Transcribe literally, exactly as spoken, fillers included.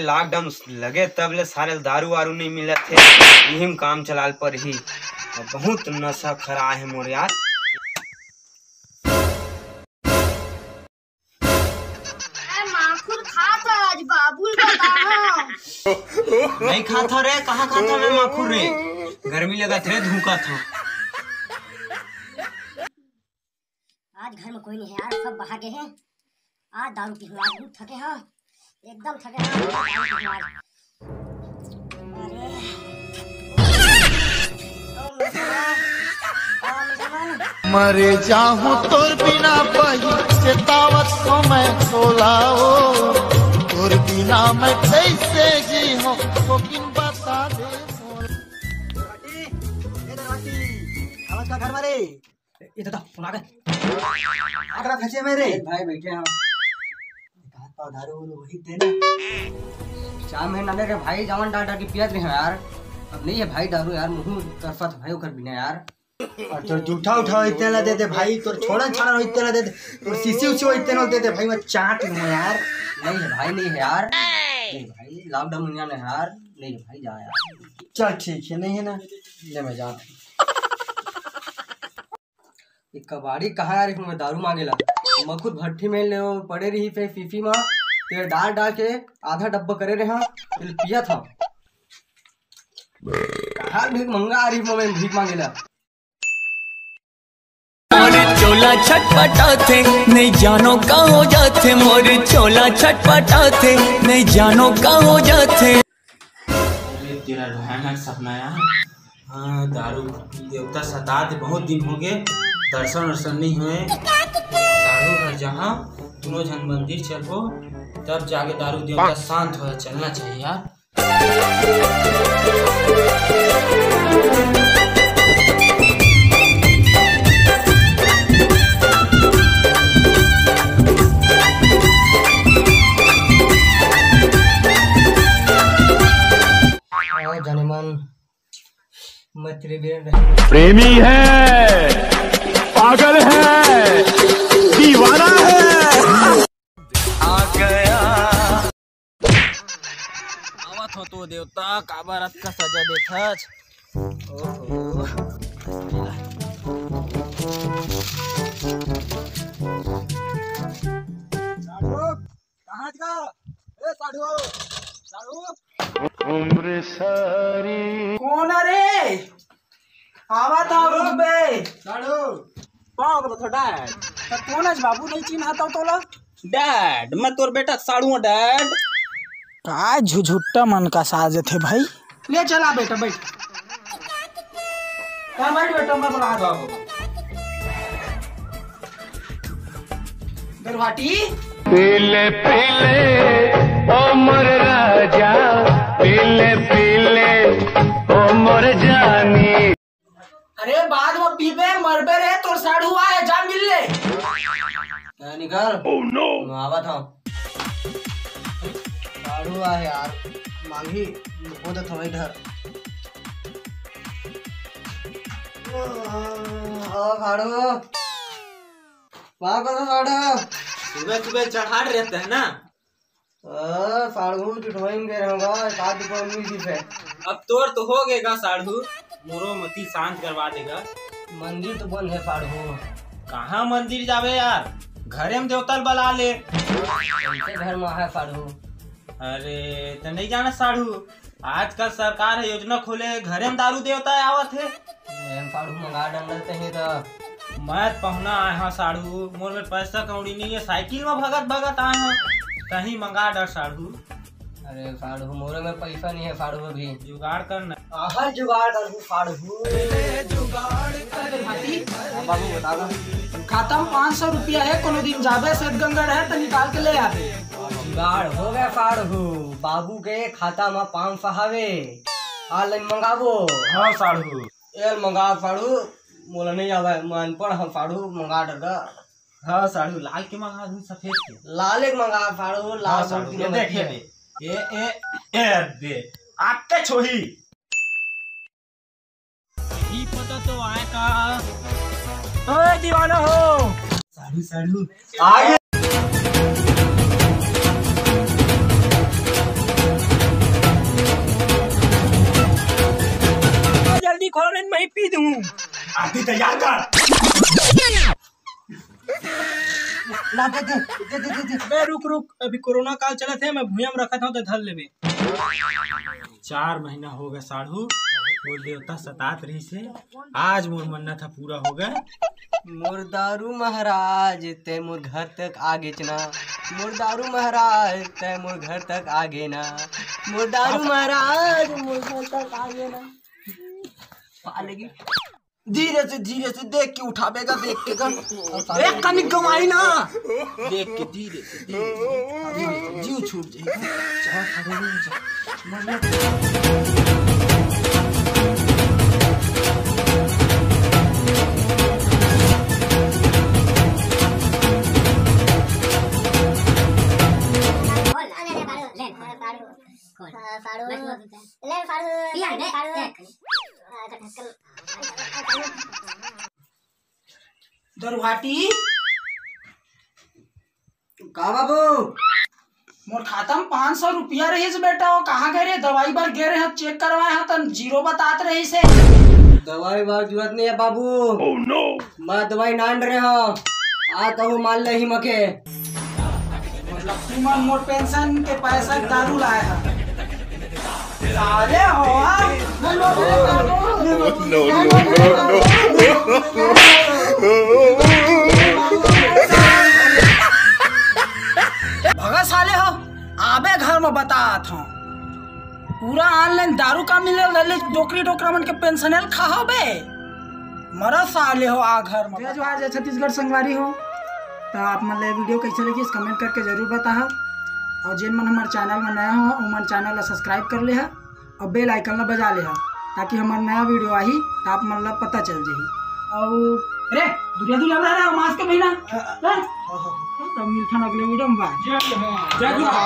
Lockdown लगे तब ले सारे दारू वारू नहीं मिलत हे, इही म काम चलाल पर ही। बहुत नशा खरा हे मोर यार। ए, माखुर खात आज बाबू ल बताओ। नहीं खात हो रे, कहाँ खात हो मैं माखुर रे? गर्मी लगत रे, धूकत हो। आज घर में कोई नहीं है यार, सब बाहर गए हैं। आज दारू पी आज बहुत थके हैं, एकदम थके हैं आज, दारू पी आज। अरे। ओम नमः शिवाय। ओम नमः। मरे जाहूं तोर बिना बही, चेतावत समय सोलाओ। तोर बिना मैं कैसे जी हूं, शौकीन बता दे मोर। ए दरवाटी, आवाज का घर मारे? ए दादा, फोन आ गए। आगरा फंसे मेरे। ए भाई, बैठे हैं। कहा था दारू उरू वही देना। चार महीना ले रे भाई, जवन डाल डाल के पियत रहे हैं यार। अब नहीं है भाई दारू यार, मुंह तरफत भाई ओकर बिना यार। और तोर जूठा उठा होई तेला दे दे भाई, तोर छोड़ा छाड़ा होई तेला दे दे, तोर सीसी उसी होई तेला दे दे भाई, मैं चाट लूंगा यार। नहीं है भाई, नहीं है यार, नहीं भाई, लॉकडाउन दुनिया में यार, नहीं है भाई, जा यार। चल ठीक है, नहीं है ना, ले मैं जात हूँ। ये कबाड़ी कहाँ यार, इसमें दारू मांगेला। मैं खुद भट्ठी में ले पड़े रही थे फीफी में, तेल डाल डाल के आधा डब्बा करे रहे, तेल पिया था। कहाँ भीख मंगा आ रही, मैं भीख मांगेला। मोर चोला छटपटाथे, नहीं जानो का हो जाथे, मोर चोला छटपटाथे, नहीं जानो का हो जाथे। अरे, तेरा भयानक सपना यार। हाँ, दारू देवता सतात बहुत दिन हो गए, दर्शन वर्शन नहीं हुए। साढ़ू घर जहाँ दोनों झन मंदिर चलबो, तब जाके दारू देवता शांत हो, चलना चाहिए यार। आओ जाने मन, मैं तेरे बिना नहीं। प्रेमी है, पागल है, दीवाना है। आ गया। आवत हो तो देवता, काबर अतका सजा देथस? ओहो। साढ़ू, कहाँ का? ए साढ़ू, साढ़ू। उम्र सारी। कौन रे? आवत हो, रुक बे। साढ़ू। पाँव के बथो डैड। त कोन अस बाबू, नहीं चिन्हा तौ तोला? डैड, मैं तोर बेटा साढ़ू हूँ डैड। का झुझुट्टा मन का साज थे भाई। ले चला बेटा, बैठ। हाँ, बैठ बेटा, मैं बना दो। दरवाटी। पीले पीले ओ मोर राजा, पीले पीले ओ मोर जानी। अरे बाद में पीबे, मरबे रे, तोर साढ़ू आए, जा मिल ले। ए, निकल। Oh no। मैं आवत हूँ। साढ़ू आए यार, मांगी, वो तो थोड़ी डर। ओ साढ़ू, वहाँ पर तो साढ़ू। सुबह सुबह चढ़ाट रहता है ना। अ, साढ़ू, जुठवाइन के रहूंगा, एक आध रुपया मिल जी से। अब तोर तो हो गएगा साढ़ू, मोरो मती शांत करवा देगा। मंदिर तो बंद है साढ़ू। कहाँ मंदिर जावे यार, घरे में देवता ल बला ले। कैसे घर में है साढ़ू? अरे, त नहीं जाना साढ़ू, आजकल सरकार ह योजना खोले, घरे म दारू देवता आवत हे। एम साढ़ू मंगा डंडल ते हे त। मैं पहुना आय हंव साढ़ू, मोर में पैसा कौड़ी नहीं है, साइकिल में भगत भगत आय हंव, कहीं मंगा डर साढ़ू। अरे साढ़ू, मोरे में पैसा नहीं है साढ़ू, अभी जुगाड़ करना। आहा जुगाड़ करहूँ साढ़ू। अरे भाई, हाँ बाबू, बता दो। खाता में पाँच सौ रुपया है, कोनो दिन जाबे सेठ गंगड़ है तो निकाल के ले आबे। जुगाड़ हो गया साढ़ू, बाबू के खाता में पाँच सौ हवे, ऑनलाइन मंगाबो। हाँ साढ़ू। एल मंगा साढ़ू, मोला नहीं आवे, मैं अनपढ़ हूँ साढ़ू, मंगा डरगा। हाँ साढ़ू, लाल के मंगा दूँ सफेद के? लाल एक मंगा साढ़ू, लाल हाँ साढ़ू, ये देख, ये दे, ये दे, आपके छोही। नहीं पता तो आए का। ओए दीवाना हो। साढ़ू, साढ़ू। आगे। खोलो नहीं, मैं पी दूँ। आरती तैयार कर। ला दे, दे, दे, दे, दे, दे। बे रुक, रुक, अभी कोरोना काल चलत हे, मैं भुइयां में रखत हूँ, तो धर लेबे। चार महीना हो गए साढ़ू, मोर देवता सतात रहिस हे, आज मोर मन्नत ह पूरा हो गए। मोर दारू महाराज, तै मोर घर तक आ गेच ना। मोर दारू महाराज, तै मोर घर तक आ गे ना। मोर दारू महाराज, मोर घर तक आ गे ना। पालेगी। धीरे से, धीरे से देख के उठाबे गा, देख के गा। एक कनिक गवाई ना। देख के धीरे से, धीरे से। जीव छूट जाएगा। खोल। ले, ले, फाड़ू। खोल। हाँ, फाड़ू। बस, बस, बस। ले, फाड़ू, पिया, ले, फाड़ू। ले। हाँ, तो ढक्कन। दरुहाटी। का बाबू? मोर खाता में पाँच सौ रुपया रहिस बेटा, वो कहाँ गए रे? दवाई बर गे रहे, चेक करवाए हा, तन जीरो बतात रहिस हे। दवाई बर जरूरत नहीं है बाबू। मैं दवाई नान रहे हो, आ कहूँ माल नहीं मके। मतलब तुमन मोर पेंशन के पैसा दारू लाए हा। साले हो, हाँ? No, no, no, no, no। भगा साले हो, आबे घर में बतात हूँ। पूरा online दारू का मिले, ललित डोकरी डोकरा मन के पेंशनल खाहो बे। मरा साले हो, आ घर में। जय जोहार, जय छत्तीसगढ़ संगवारी हो। तो आप मन ला ये video कैसे लगिस, comment करके जरूर बताहा। और जेन मन हमारे channel में नया हो, उमन channel ला subscribe कर लेहा और bell icon ला बजा लेहा, ताकि हमार नया video आही तो आप मन ला पता चल जाही। और रे, दुरिया दुरिया रहा, mask के महीना। हाँ? हाँ, हाँ। तो मिलथन अगले video में, bye। जय जोहार।